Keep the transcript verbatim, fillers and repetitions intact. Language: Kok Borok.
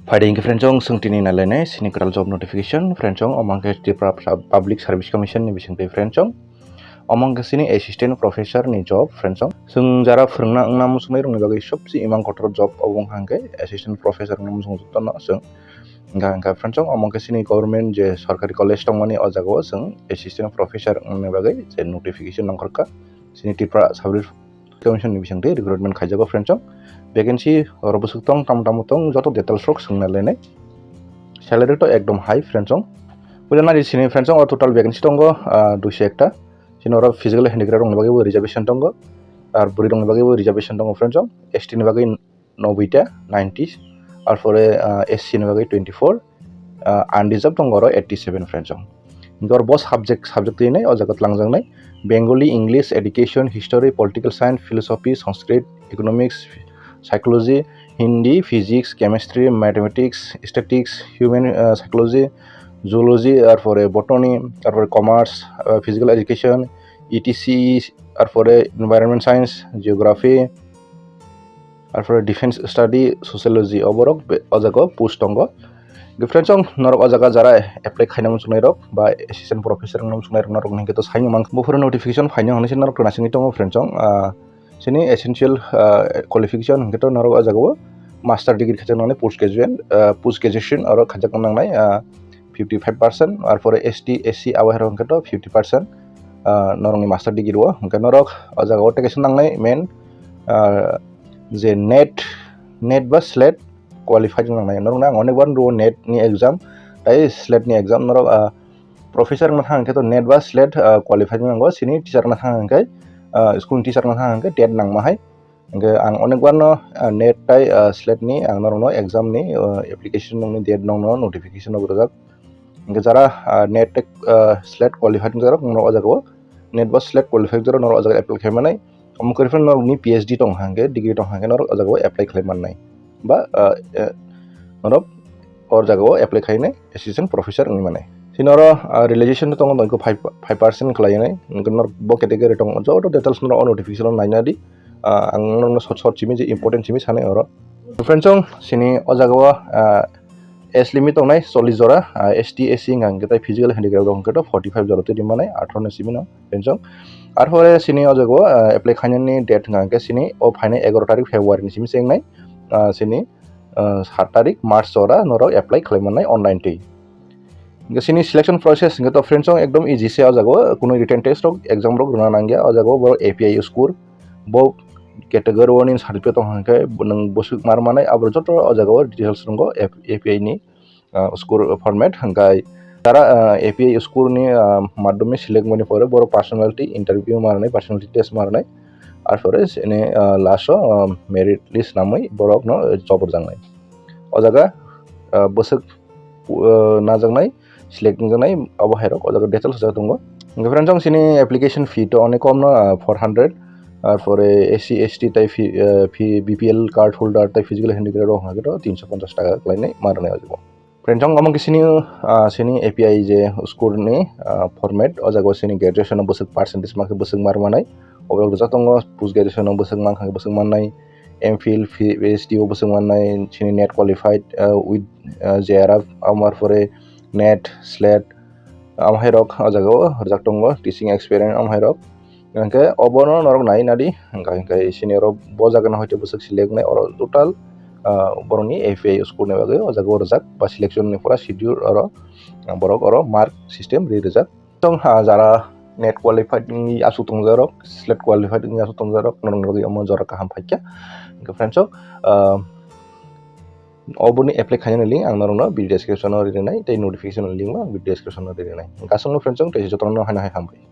Phaidi hwnkhe friendsong, chwng tini nailainai sini kwtal job notification friendsong, omo hwnkhe Tripura Pub-, Public Service Commission ni bisingtwi friendsong, omo hwnkhe sini assistant professor ni job friendsong. Chwng jara phwrwngna wngna muchungnai rokni bagwi sobse imang kotor job obo wngkha hwnkhe assistant professor wngna muchungo jotono chwng. Hwnkha hwnkha friendsong, omo hwnkhe sini government je sorkari college tongmani o jagao chwng assistant professor wngna bagwi je notification nongkhorkha sini Tripura Service Commission ni bisingtwi recruitment khaijago friendsong. Vacancy oro bwswk tong, tamo tamo tong, joto details rok swngna lainai. Salary to ekdom high friendsong. Puila nari sini friendsong, o total vacancy tongo, ah, duiso ekta. Sini oro physical handicraft rokni bagwi bo reservation tongo. Ar bwrwi rokni bagwi bo reservation tongo friendsong. S T ni bagwi nobita, ninety, arpore, ah, S C ni bagwi twenty-four, ah, unreserved tongo oro eighty-seven friendsong. Hwnkhe oro bo subject, subject twi nai o jaga twlangjaknai, Bengali, English, Education, History, Political Science, Philosophy, Sanskrit, Economics, Psychology, Hindi, Physics, Chemistry, Mathematics, Statistics, Human, ah, Psychology, Zoology, arpore Botany, arpore Commerce, ah, Physical Education, E T C, arpore Environment Science, Geography, arpore Defense Study, Sociology, oborok be-, o jaga o post tongo. Hwnkhe friendsong, norok o jaga jara apply khaina muchungnai rok ba assistant professor wngna muchungnai rok, norok hwnkhe to saimung mankha. Buphuru notification phaina hwnwi se norok to naisingwi tongo friendsong. Ah, sini essential, ah, qualification hwnkhe to norok o jaga o master degree khajaknani post graduate, ah, post graduation oro khajakna nangnai, ah, fifty five percent, arpore S T, S C abo hai rok hwnkhe to fifty percent, ah, norokni master degree o. Hwnkhe norok o jaga o tei kaisa nangnai main, ah, je NET, NET ba SLET qualified wng nangnai. Norokno ang onek bar rwo NET ni exam, tei SLET ni exam norok, ah, professor wngna thang hwnkhe to NET ba SLET, ah, qualified wng nango, sini teacher wngna thang hwnkhe, ah, school ni teacher wngna thang hwnkhe TET nangma hai. Hwnkhe ang onek bar no, ah, NET tei, ah, SLET ni ang norokno exam ni, ah, application nokni date nokno notification rok rwjak. Hwnkhe jara, ah, NET tei, ah, SLET qualified wngjakrok norok o jaga o, NET ba SLET qualified wngjakrok norok o jaga apply khai manai. Omo kwrwi phano norokni P H D tong hwnkhe, degree tong hwnkhe norok o jaga o apply khlai mannai. Ba, ah, eh, norok o jaga o apply khainai assistant professor wngwi manai. Sini oro, ah, realization tong tongo five, five percent khlai nai. Hwnkhe norok bo category tong joto details norok o notification o naina di. Ah, ang norokno short short simi je important simi sanai oro. Friendsong, sini o jaga o, ah, age limit tongnai chollish jora, ah, S T, S C hwnkha hwnkhe tei physical handicraft rok hwnkhe to forty five jora twi rimani atharo ni simi no, friendsong. Arpore sini o jaga o, ah, apply khainani date hwnkha hwnkhe sini o phainai egaroh tarik February ni simi se wngnai, ah, sini, ah, saat tarik March jora norok apply khlai mannai online twi. Hwnkhe sini selection process hwnkhe to friendsong ekdom easy se o jaga o, kunu written test rok, exam rok rwna nangya o jaga o, borok A P I score, bo category one ni certificate tong hwnkhe bo nwng bwswk mar manai, abo joto o jaga o details tongo A P I ni, ah, score format. Hwnkhe jara, ah, A P I score ni, ah, madhyamik select mani pore borok personality interview ma rwnai, personality test ma rwnai, arpore sini, ah, last o, ah, merit list namwi borok no, eh, job rwjaknai. O jaga, ah, bwswk, ah, najaknai, select wngjaknai, abo hai rok o jaga details rijak tongo. Hwnkhe friendsong, sini application fee to onek kom no, ah, four hundred, arpore S C, S T tei phi-, ah, phi-, B P L card holder tei physical handicraft rok hwnkhe to tinso ponchas taka khlainai ma rwnai o jaga o. Friendsong, omo khe sini, ah, sini A P I je score ni, ah, format, o jaga o sini graduation o bwswk percentage ma khe bwswk mar manai, oborok rijak tongo, post graduation o bwswk ma khe bwswk mannai, M Phil, P-, P H D o bwswk mannai, sini NET qualified, ah, with, ah, J R F, arpore NET, SLET, amo hai rok o jaga o rijak tongo, teaching experience amo hai rok. Hwnkhe obono norok nai nadi, hwnkha hwnkhe sini oro bo jaga no hoite bwswk select nai, oro total, ah, borokni A P I score ni bagwi o jaga o rijak, ba selection ni pura schedule oro, ah, borok oro mark system ri rijak. Tong ha jara NET qualified wngwi aswk tongjakrok, SLET qualified wngwi aswk tongjakrok, norokni bagwi omo jora kaham phaikha. Hwnkhe friendsong, ah, oboni apply khainani link ang norokno video description o rinai, tei notification ni link bo ang video description o rinai. Hwnkhe aswkno friendsong, tei jotono haino hai hambai.